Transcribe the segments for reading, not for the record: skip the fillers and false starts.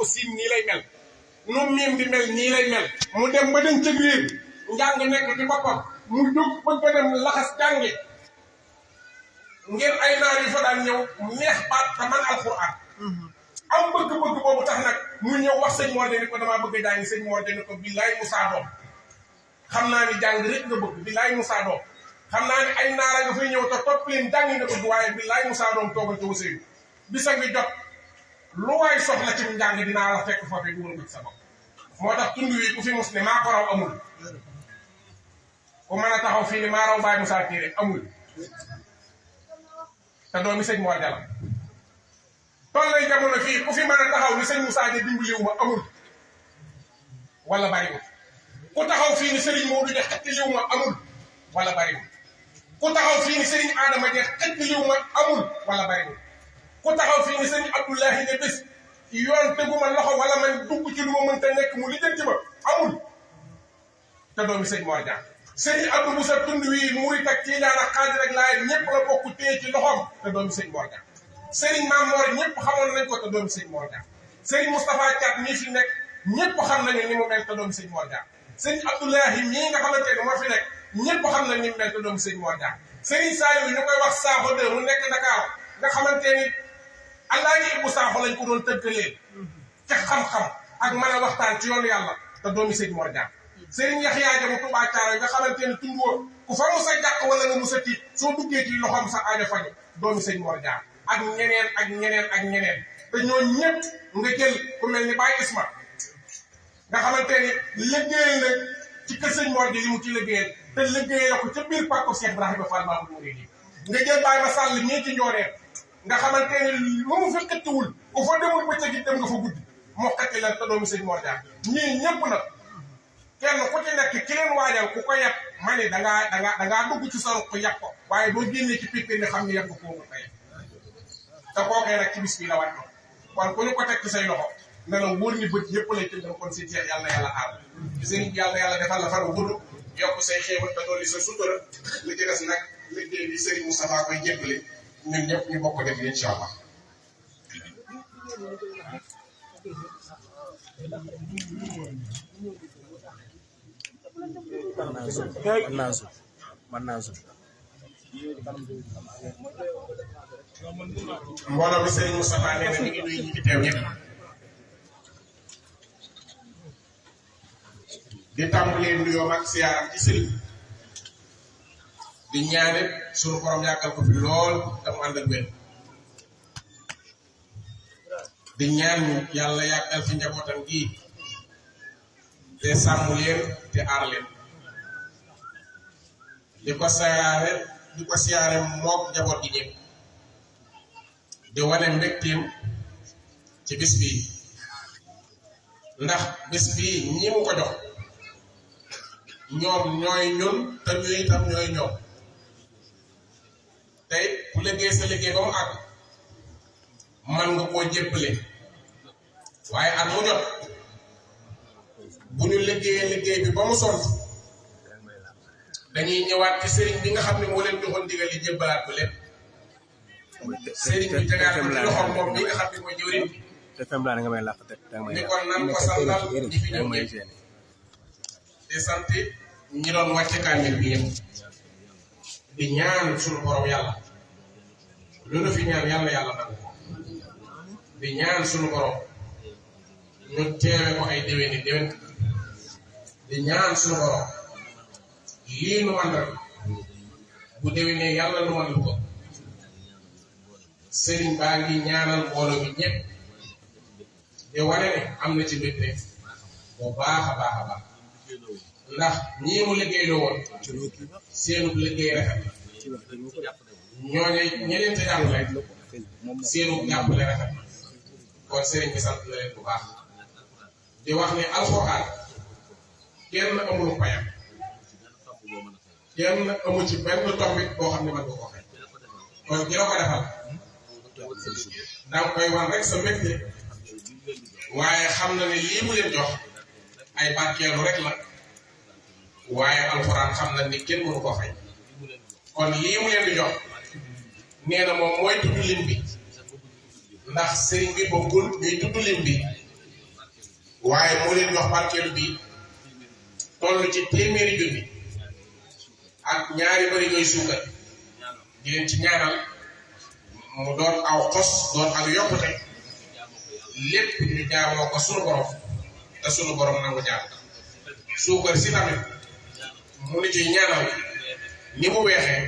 ko siin nii lay mel nu miim di mel nii lay mel mu dem ba dem ca biir njàng nekk ci boppam mu jóg bëgg a dem laxas jàngi ngeen ay naar yu fa daan ñëw neex baat te man alxuraan am bëgg-bëgg boobu tax nag mu ñëw wax sëñ Mor ni ko damaa bëgg a jàngi sëñ Mor ni ko billaay Moussa doom xam naa ni jàng rek nga bëgg billaay Moussa doom xam naa ni ay naara nga fay ñëw te topp leen jàngi nga bëgg waaye billaay Moussa doom toogal ca Ousseynou bisa ngi jot lu waay soxla ci njàng dinaa la fekk foofee dugal ko ci sa bopp moo tax tund wi ku fi mus ne maa ko raw amul ku mën a taxaw fii ni maa raw Baye Moussa Téere amul te doomi sëñ Mor Jalla toll lay jamono fii ku fi mën a taxaw ni sëñ Moussa Dia dimbaliwu ma amul wala bariwul ku taxaw fii ni Serigne Modou Dia xettiliwu ma amul wala bariwul ku taxaw fii ni Serigne Adama Dia xettiliwu ma amul wala bariwul ku taxaw fii ni Serigne Abdoulahi ne bés yoon teguma loxo wala man dugg ci lu ma mënta nekk mu lijjanti ma amul te doomi sëñ Mor Dia Serigne Abdou Moussa tund wi murit ak Tijaan ak Xaadir ak Laayeen ñëpp la bokk téye ci loxoom te doomi sëñ Mor Dia Serigne Mame Mor ñëpp xamoon nañ ko te doomi sëñ Mor Dia Serigne Moustapha Thiat mii fi nekk ñëpp xam nañu ni mu mel te doomi sëñ Mor Dia Serigne Abdoulahi mii nga xamante ne moo fi nekk ñëpp xam nañ ni mu mel te doomi sëñ Mor Dia Serigne Saliou ñu koy wax Sakho de mu nekk Dakar nga xamante ni Alaaji Ibou Sakho lañ ko doon tëggalee ca xam-xam ak mën a waxtaan ci yoonu yàlla te doomi sëñ Mor Dia Serigne Yaxya Dia mu Touba Thiaroye nga xamante ni tund woo ku fa musa jàq wala nga musa tiit soo duggee ci loxoom sa aajo faju doomi sëñ Mor Dia ak ñeneen ak ñeneen ak ñeneen te ñoo ñëpp nga jël ku mel ni Baye Isma nga xamante ni liggéeyal na ci kër sëñ Mor Dia li mu ci liggéeyal te liggéeyal la ko ca biir pàkku Cheikh Ibrahima Fall Babou Mouride nga jël Baye ma sàll ñii ci njooreen nga xamante ni lu mu fi xëttiwul ku fa demul bëccëg it dem nga fa guddi moo xëtti la te doomi sëñ Mor Dia ñii ñëpp nag kenn ku ci nekk ki leen waajal ku ko yàpp ma ni dangaa dugg ci sa ruq yàpp ko waaye boo génnee ci pippin ni xam ni yàpp koo nga koy te kookee nag ci bis bi la wàcc kon ku ñu ko teg ci say loxo ne la wóor ni bët yëpp lay tënkal kon si jeex yàlla na yàlla aar sëriñ bi yàlla na yàlla defal la faru gudd yokk say xéewal te dolli sa sutura li ci des nag liggéey bi sëriñ Moustapha koy jébbale ñun ñëpp ñu bokk def incha allah. mbooloo bi Serigne Moustapha nee na mi ngi nuyu ñi fi teew ñëpp di tàmbalee nuyoo ak siyaaram ci Serigne di ñaanal sunu borom yàggal ko fi lool te mu ànd ak wér di ñaan ñu yàlla yàggal fi njabootam gii te sàmm leen te aar leen di ko siyaare mook njaboot gi ñëpp di wane mbégteem ci bis bii ndax bis bii ñi mu ko jox ñoom ñooy ñun te ñu itam ñooy ñoom tey bu liggéey sa liggéey ba mu àgg man nga koo jébbale waaye at mu jot bu ñu liggéey bi ba mu sonn dañuy ñëwaat ci sëriñ bi nga xam ne moo leen joxoon ndigal li jébbalaat ko lépp sëriñ bi tegaat ko ci loxoom moom mi nga xam ne mooy jëwriñ bi ni kon nan ko santal ñi fi ñëw ñëpp te sant ñi doon wàcce kaamil bi yëpp di ñaan suñu borom yàlla lu nu fi ñaan yàlla nangu ko di ñaan suñu borom ñu teewe ko ay déwéni déwén di ñaan suñu borom lii nu mandal bu déwénee yàlla nu mandal ko sëriñ baa ngi ñaanal mbooloo bi ñëpp di wane ne am na ci mbégte bu baax a baax a baax ndax ñii mu liggéeyloo woon seenu liggéey rafet ñooñu ñeneen ca jàngale seenu jàppale rafet kon sëriñ bi sant na leen bu baax di wax ne alxuraan kenn amul payam kenn amu ci benn tombit boo xam ne man nga ko waxee kon ki la ko defal danga koy wan rek sa mbégte waaye xam na ne lii mu leen jox ay barkeelu rek la waaye alxuraan xam na ni kenn mënu ko fay kon lii mu leen di jox nee na moom mooy tudd lim bi ndax sëriñ bi bëggul ñuy tudd lim bi waaye moo leen jox barkeelu bi toll ci téeméeri junni ak ñaari bari ñooy suukar di leen ci ñaanal mu doon aw xos doon ak yokkute lépp ñu jaamoo ko sunu borom te sunu borom nangu jaam suukar si tamit mu ni ci ñaanal ni mu weexee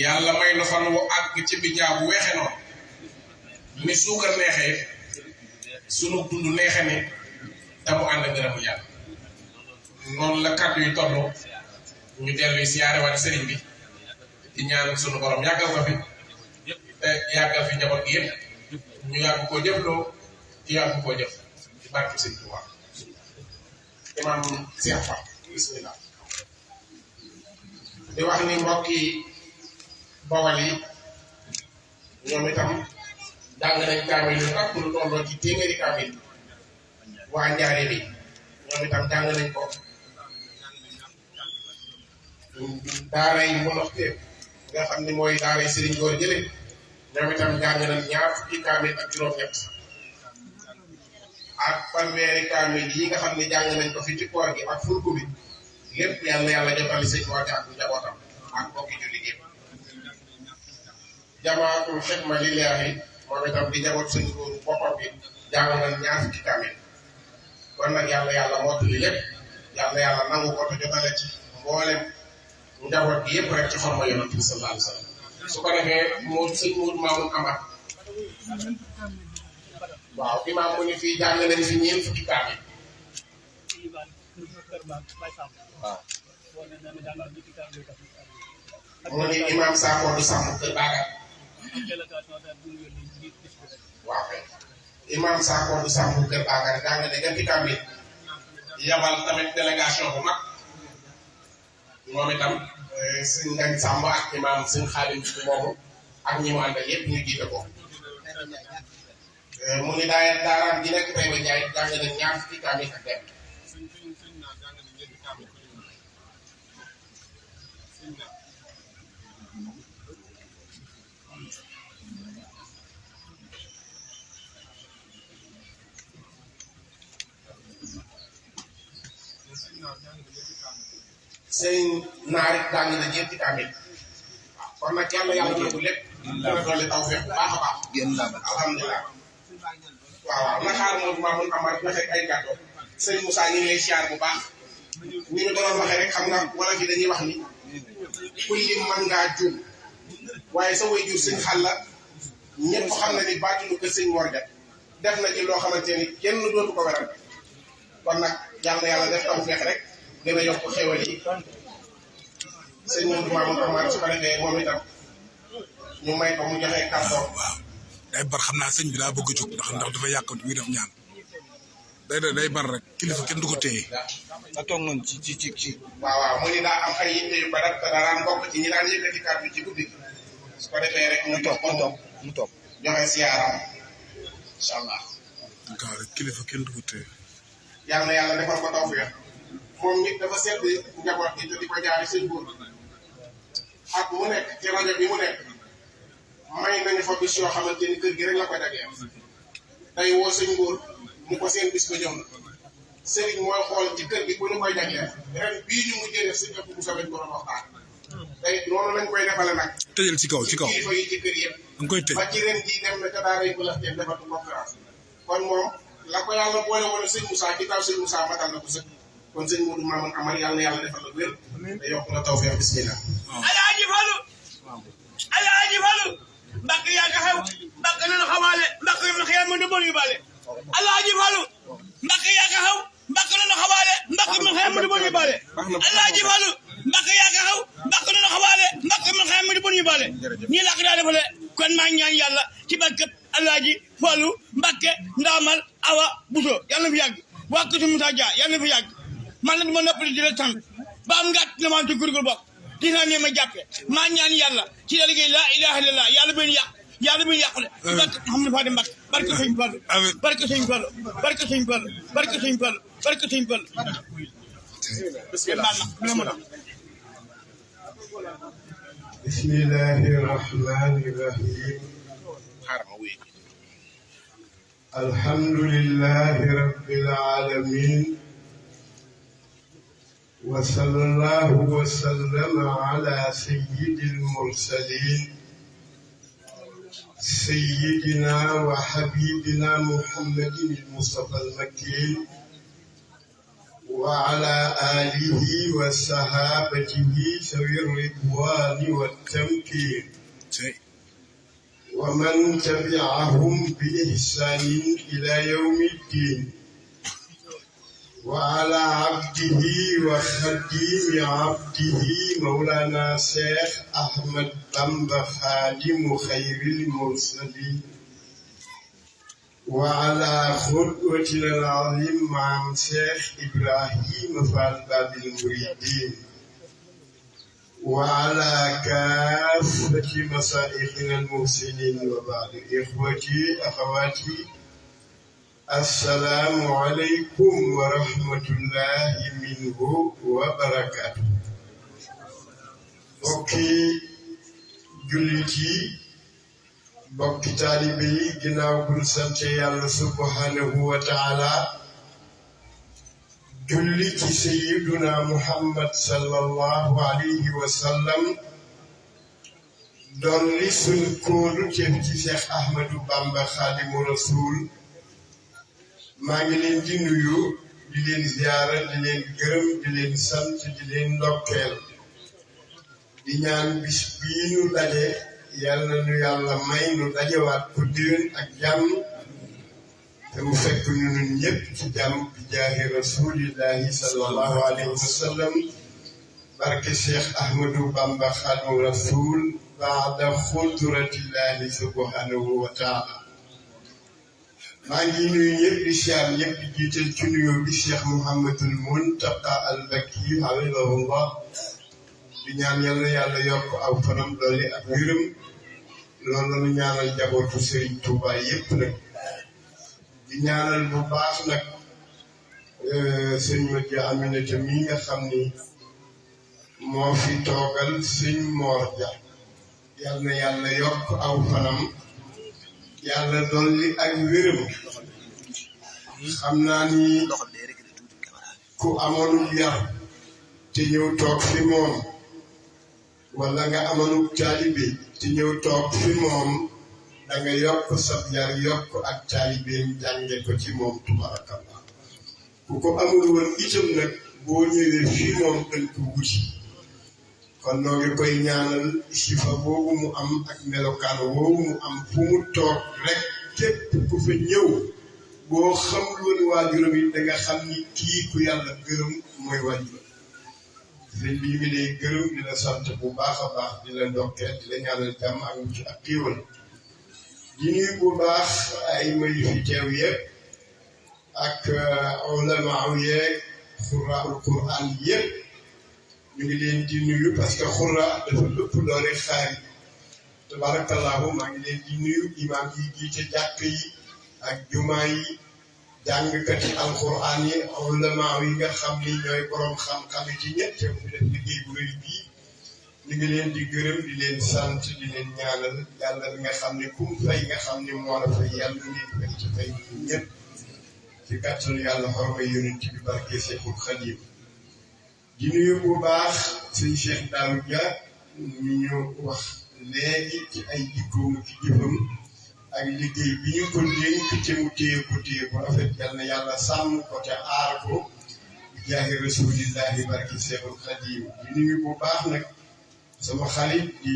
yàlla may na fan wu àgg ci bi jaa bu weexee noonu ni suukar neexee sunu dund neexe ne te mu ànd ngërëmu yàlla noonu la kàddu yi toll ñu dellu siyaare waat sëriñ bi di ñaan sunu borom yàggal ko fi te yàggal fi njaboot gi yëpp ñu yàgg koo jëfloo ci yàgg koo jëf ci barke sëriñ Tuubaa imam Cheikh Fall bismillah di wax ni mbokki Bawal yi ñoom itam jàng nañ kaamil yu takku lu tolloo ci téeméeri kaamil waa Njaare bi ñoom itam jàng nañ ko daaray Mbonoxteef nga xam ni mooy daaray Serigne Góor jële ñoom itam jàng nañ ñaar fukki kaamil ak juróom-ñett ak fanweeri kaamil yi nga xam ne jàng nañ ko fi ci koor gi ak fulku bi lépp yàlla jotali sëñ woote ak njabootam ak mbokki jullit yëpp jamaatul xidma lillaahi moom itam di njaboot sëñ góoru boppam bi jàng nañ ñaar fukki kaamil kon nag yàlla mottali lépp yàlla nangu ko te jotale ci mboolem njaboot gi yëpp rek ci xorma yonent bi sallallahu alayhi wa sallam su ko defee sëñ Moodu Maamun Amar waaw imaam mu ni fii jàng nañ fi ñeent fukki kaamil waaw mu ni imaam Sakho du sàmm kër Bakar waaw kay imaam Sakho du sàmm kër Bakar jàng nañ ñetti kaamil yabal tamit délégation bu mag moom itam sëñ Ngañ Sàmb ak imaam sëñ Xaadim moomu ak ñi mu àndal yëpp ñu jiite ko mu ni daaraam ji nekk tey ba Njaay jàng nañ ñaar fukki kaamil ak benn sëñ naari jàng na ñeenti kaamil kon nag yàlla nangu lépp dina dolli taw feex bu baax a baax alhamdulilah waaw na xaar moom Maamun Amar joxe ay kàddu sëñ Moussa ñu ngi lay siyaar bu baax ni ñu doon waxee rek xam nga wala fi dañuy wax ni kuy lim mën ngaa juum waaye sa waajur sëñ Xalla ñëpp xam na ni baatinu ko sëñ Mor def na ci loo xamante ni kenn dootu ko weral kon nag yàlla def taw feex rek gën a yokk xéwal yi sëñ Moodu Maamun Amar su ko defee moom itam ñu may ko mu joxe kàddoom. waaw day bar xam naa sëñ bi daa bëgg a jóg ndax dafa yàqante muy def ñaan day bar rek kilifa kenn du ko téye. nga toog noonu ci. waaw mu ni daa am ay yitte yu ko def te daan bokk ci ñi daan yëkkati kàddu ci guddi su ko defee rek mu toog joxe siyaaram incha allah. d'accord kilifa kenn du ko téye. yàlla defal ko tawfeex moom nit dafa seet njaboot gi te di ko jaari sëñ góor ak mu nekk ci rajo bi mu nekk may nañu fa bis yoo xamante ni kër gi rek la ko jagleel day woo sëñ góor mu ko seen bis ba ñëw na sëriñ mooy xool ci kër gi bu ñu koy jagleel ren bii ñu mujjee def sëñ ëpp bu soobee borom waxtaan tey noonu lañ koy defale nag. tëjal ci kaw kilifa yi ci kër yëpp. da nga koy tëj ba ci ren jii dem na ca daara yi bu la teel defatu conférence kon moom la ko yàlla boole woon sëñ Moussa ci kaw sëñ Moussa matal na ko sëkk kon sëñ Moodu Maamun Amar yàlla defal la wér te yokk la tawfeex bismillah. Alaaji Fallu mbàkk yaa nga xew mbàkk nanu xamaale mbàkk yu ma xiyal ma du bon yu bale Alaaji Fallu mbàkk yaa nga xew mbàkk nanu xamaale mbàkk yu ma xiyal ma du bon yu bale Alaaji Fallu mbàkk yaa nga xew mbàkk nanu xamaale mbàkk yu ma xiyal ma du bon yu bale ñii làkk daa defale kon maa ngi ñaan yàlla ci barkeb Alaaji Fallu Mbàkke Ndaamal Awa Buso yàlla na fi yàgg waa Kër Moussa Dia yàlla na fi yàgg man la dama noppali di la sant ba am ngàtt na maa ci gurgul bokk gis naa ne ma jàppe maa ñaan yàlla ci la liggéey laa ilaha illallah yàlla benn yàqule barke Mouhamadou Fadel Mbacke barke sëñ Fallu barke sëñ Fallu barke sëñ Fallu barke sëñ Fallu barke sëñ Fallu bismillahi rahmani rahim الحمد لله رب العالمين وصلى الله وسلم على سيد المرسلين سيدنا وحبيبنا محمد المصطفى المكين وعلى آله وصحابته ذوي الرضوان والتمكين ومن تبعهم بإحسان إلى يوم الدين وعلى عبده وخديم عبده مولانا شيخ أحمد بامبا خادم خير المرسلين وعلى خطوتنا العظيم مع شيخ إبراهيم فال باب المريدين وعلى كافة مشايخنا المحسنين وبعد إخوتي أخواتي السلام عليكم ورحمة الله منه وبركاته. بوكي جلتي بوكي طالبي جناو بن سانتي الله سبحانه وتعالى جلتي سيدنا محمد صلى الله عليه وسلم دولي سن كودو تي شيخ احمد بامبا خادم الرسول maa ngi leen di nuyu di leen ziyaara di leen gërëm di leen sant di leen ndokkeel di ñaan bis bii nu daje yàlla na nu yàlla may nu dajewaat ko déwén ak jàmm te mu fekk ñu nun ñëpp ci jàmm bi jaahi rasulillahi sallallahu alayhi wa sallam barke Cheikh Ahmadou Bamba Khadimu Rasul baada xudratillahi subhanahu wa taala maa ngi nuyu ñëpp di siyaar ñëpp di jiital ci nuyoo bi Cheikh Mouhamadul Muntaqa al Bakki hafidahullah di ñaan yàlla yokk aw fanam dolli ak wéram loolu la ñu ñaanal jabootu Serigne Touba yëpp nag di ñaanal bu baax nag sëñ Madja Aminata mi nga xam ni moo fi toogal sëñ Mor Dia yàlla yokk aw fanam yàlla dolli ak wéram xam naa ni ku amoonul yar te ñëw toog fi moom wala nga amoonul taalibe te ñëw toog fi moom da nga yokk sab yar yokk ak taalibeem jànge ko ci moom tubarakallah ku ko amul woon itam nag boo ñëwee fi moom dañ ko wuti kon noo ngi koy ñaanal sifa boobu mu am ak melokaan woowu mu am fu mu toog rek képp ku fa ñëw boo xam loolu waajuram yi da nga xam ni kii ku yàlla gërëm mooy waajuram sëñ bi ñu ngi lay gërëm di la sant bu baax a baax di la ndokkeel di la ñaanal jàmm ak mucc ak xiiwal di nuyu bu baax ay may fi teew yëpp ak ulamaaw yeeg xuraul quran yëpp ñu ngi leen di nuyu parce que xurra dafa ëpp doole xaari tabarakallahu maa ngi leen di nuyu imaam yi jiite jàkk yi ak jumaa yi jàngkati alquran yi ulamaaw yi nga xam ni ñooy borom xam-xam yi ci ñett te fi def liggéey bu rëy bii ñu ngi leen di gërëm di leen sant di leen ñaanal yàlla bi nga xam ne kum fay nga xam ne moo la fay yàlla ngeen fay ci fay ñëpp ci kàttanu yàlla xorma yonent bi barke Seexul Xadiim di nuyu bu baax sëñ Cheikh Daouda Dia ñu wax léegi ci ay jikkoom ci jëfam ak liggéey bi ñu ko dénk te mu téye ko rafet yal na yàlla sàmm ko te aar ko jaahi rasulillahi barki Seexul Xadiim di nuyu bu baax nag sama xarit di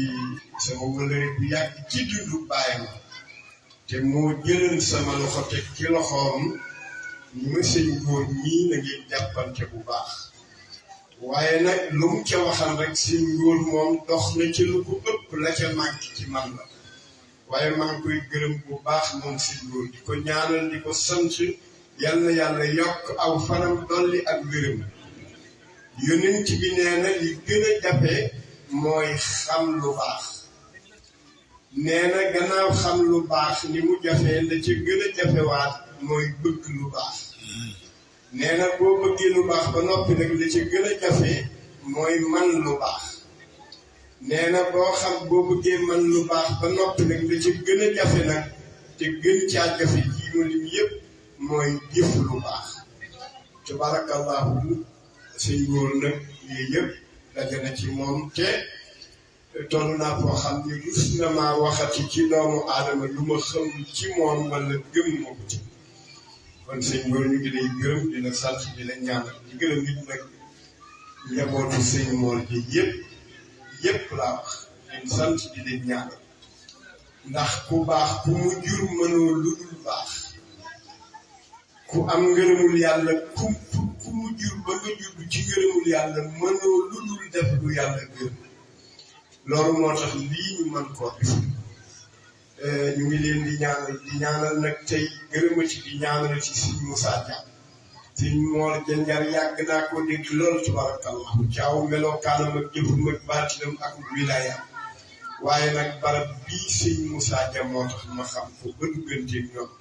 sama wëlëre bu yàgg ci dundu baayam te moo jëlal sama loxo teg ci loxoom ñu ma sëñ góor ñii na ngeen jàppante bu baax waaye nag lu mu ca waxal rek sëñ góor moom dox na ci lu ko ëpp la ca manqué ci man la waaye maa ngi koy gërëm bu baax moom sëñ góor di ko ñaanal di ko sant yal na yàlla yokk aw fanam dolli ak wéram yonent bi nee na li gën a jafe mooy xam lu baax nee na gannaaw xam lu baax ni mu jafee la ca gën a jafewaat mooy bëgg lu baax nee na boo bëggee lu baax ba noppi nag la ca gën a jafe mooy man lu baax nee na boo bëggee man lu baax ba noppi nag la ca gën a jafe nag te gën caa jafe ji ma lim yëpp mooy jëf lu baax tabarakallahu sëñ góor nag yii yëpp daje na ci moom te toll naa foo xam ni rus na maa waxati ci doomu aadama lu ma xam ci moom wala gëm ma ko ci kon sëñ góor ñu ngi lay gërëm di la sant di la ñaanal di gërëm nit nag njabootu sëñ Mor ji yëpp laa wax di sant di leen ñaanal ndax ku baax ku mu jur mënoo lu dul baax ku am ngërëmul yàlla ku mu jur ba nga jur ci ngërëmul yàlla mënoo lu dul def lu yàlla gërëm loolu moo tax lii ñu mën koo def ñu ngi leen di ñaanal nag tey gërëmati di ñaanal ci sëñ Moussa Dia sëñ Mor Janjar yàgg naa ko dégg loolu tabarakallahu caaw melokaanam ak jëfum ak baatinam ak wilaya waaye nag barab bii sëñ Moussa Dia moo tax ma xam ko ba dugganteeg ñoom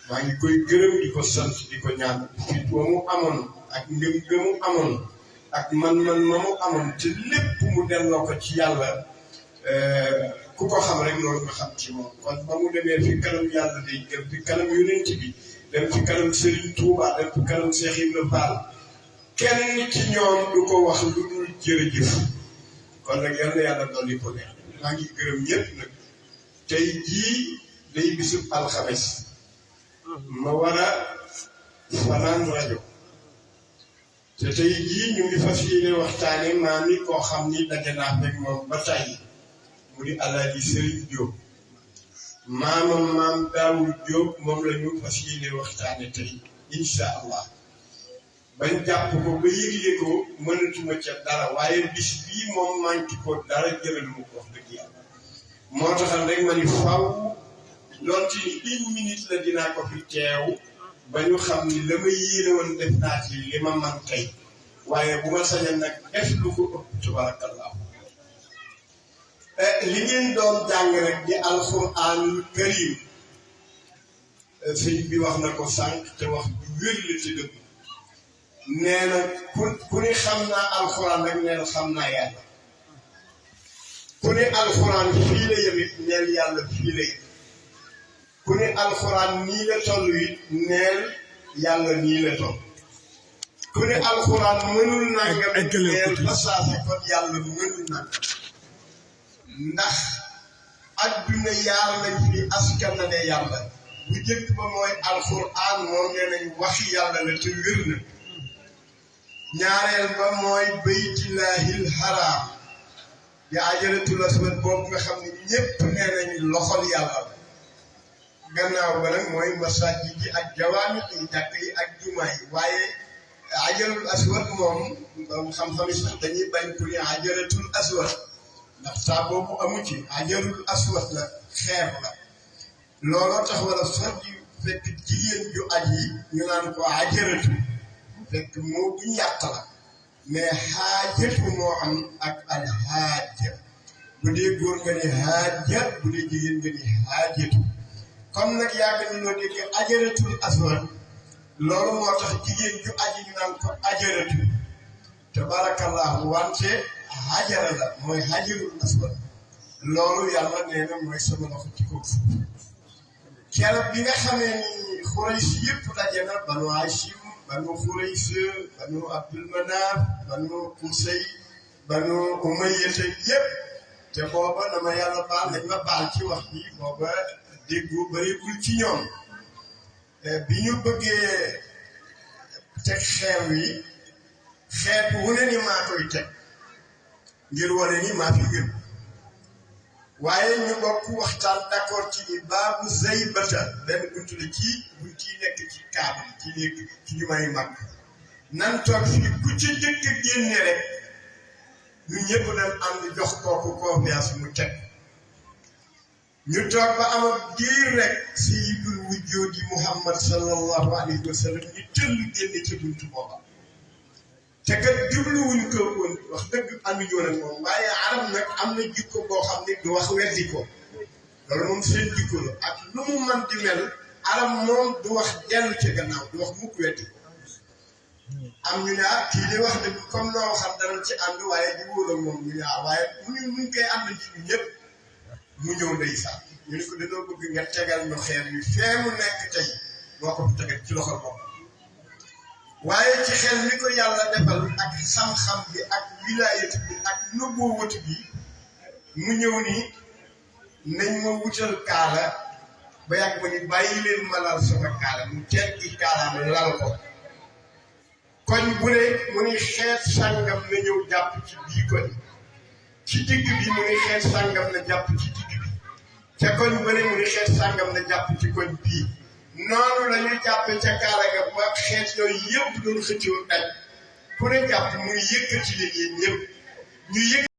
maa ngi koy gërëm di ko sant di ko ñaanal fit wa mu amoon ak ngëm ga mu amoon ak man-man ma mu amoon te lépp mu delloo ko ci yàlla ku ko xam rek loolu nga xam ci moom kon ba mu demee fi kanam yàlla day dem fi kanam yonent bi dem fi kanam Serigne Touba dem fi kanam Cheikh Ibrahima Fall kenn ci ñoom du ko wax lu dul jërëjëf kon nag yal na yàlla dolli ko neex maa ngi gërëm ñëpp nag tey jii day bisub alxames ma war a fanaan rajo te tey jii ñu ngi fas yéene waxtaane maam yi koo xam ni daje naa fekk moom ba tàyyi mu di Alaaji Sëriñ Jóob maam Daawul Jóob moom la ñu fas yéene waxtaane tey insha allah bañ jàpp ko ba yëgle ko mënatuma ca dara waaye bis bii moom manqué ko dara jëral mu ko wax dëgg yàlla moo taxal rek ma ni faw doonte ni 1 minute la dinaa ko fi teew ba ñu xam ni la ma yéene woon def naa ci li ma man tey waaye bu ma sañoon nag def lu ko ëpp tabarakallahu li ngeen doon jàng rek di alxuraanul karim sëñ bi wax na ko sànq te wax du wér la ci dëgg nee na ku ni xam naa alxuraan rek nee na xam naa yàlla ku ni alxuraan fii la yem it neel yàlla fii la yem ku ni alxuraan nii la toll it neel yàlla nii la toll ku ni alxuraan mënul nangam neel fasaase kon yàlla mënul nangam ndax adduna yaar lañ fi askanale yàlla bu jëkk ba mooy alxuraan moom nee nañ waxi yàlla la te wér na ñaareel ba mooy baytillahil haram di ajaratul aswad boobu nga xam ne ñépp nee nañ loxol yàlla la gannaaw ba nag mooy masajid yi ak jawaami yi jàkk yi ak jumaa yi waaye ajaratul aswad moom xam-xam yi sax dañuy bañ ku ni ajaratul aswad ndax saa boobu amu ci ajarul aswad la xeer la looloo tax wala sax di fekk jigéen ju aj yi ñu naan ko ajaratu fekk moo bu yàq la mais xaajatu moo am ak alxaaja bu dee góor nga ni xaaja bu dee jigéen nga ni xaajatu comme nag yaa ngi noo dégg ajaratul aswad loolu moo tax jigéen ju aj yi ñu naan ko ajaratu tabarakallahu wante xajara la mooy xajarul aswad loolu yàlla nee na mooy sama loxo ci kaw suuf keroog bi nga xamee ni Xurays yëpp daje na banu Hashim banu Xurays banu Abdul Manaaf banu Qusay banu Umayyata yëpp te booba dama yàlla baal nañ ma baal ci wax bi booba déggu bëriwul ci ñoom bi ñu bëggee teg xeer wi xeet wu ne ni maa koy teg ngir wane ni maa fi gën waaye ñu bokk waxtaan d'accord ci ni baabu zaybata benn buntu la ci bunt yi nekk ci kaaba ci nekk ci jumaay mag nan toog fii ku ci jëkk génne rek ñu ñëpp dem ànd jox kooku confiance mu teg ñu toog ba am ak diir rek sayyidul wujuudi Muhammad sallallahu alayhi wa sallam ñu tëll génne ci buntu booba te kat jubluwuñ ko woon wax dëgg ànduñu woon ak moom waaye arab nag am na jikko boo xam ne du wax weddi ko loolu moom seen jikko la ak lu mu man di mel arab moom du wax dellu ca gannaaw du wax mukk weddi ko am ñu ne kii di wax dëgg comme loo waxal dara ci ànd waaye di wóor ak moom ñu ne waaye muñ koy ànd ci ñu ñëpp mu ñëw ndeysaan ñu ne ko dañoo bëgg nga tegal ñu xeer yu fee mu nekk tey moo ko tegal ci loxo bopp waaye ci xel mi ko yàlla defal ak xam-xam bi ak wilaayatu bi ak nubuwatu bi mu ñëw ni nañ ma wutal kaala ba yàgg ma ni bàyyi leen ma lal sama kaala mu teg ci kaalaam lal ko koñ bu ne mu ni xeet sàngam na ñëw jàpp ci bii koñ ci digg bi mu ni xeet sàngam na jàpp ci digg bi ca koñ bu ne mu ni xeet sàngam na jàpp ci koñ bii noonu la ñu jàppe ca kaala ga ba xeet yooyu yëpp doon xëccoo aj ku ne jàpp muy yëkkati leen yéen ñëpp ñu yëkkati